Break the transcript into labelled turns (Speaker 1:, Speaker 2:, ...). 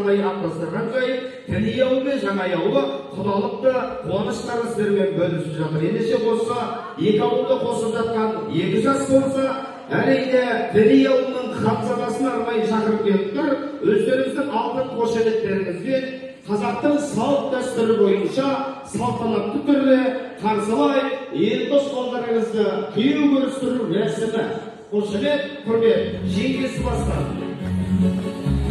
Speaker 1: арнайы ақ дастархан жайып, Тіней ауылы мен Жаңай ауылы құдалықты қуаныштарын сіздермен бөлісіп жатыр. Ендеше, осы екі ауылды қосып жатқан екі жас болса, әрине, Тіней ауылының ханзадасын арнайы шақырып келіп тұр. Өздеріңіздің алтын қошеметтеріңізбен қазақтың салт дәстүрі бойынша салтанатты түрде қарсылай Елдос балдарыңызды күйеу көрістіру рәсімі. Қошемет, құрмет, жеңгесі бастады.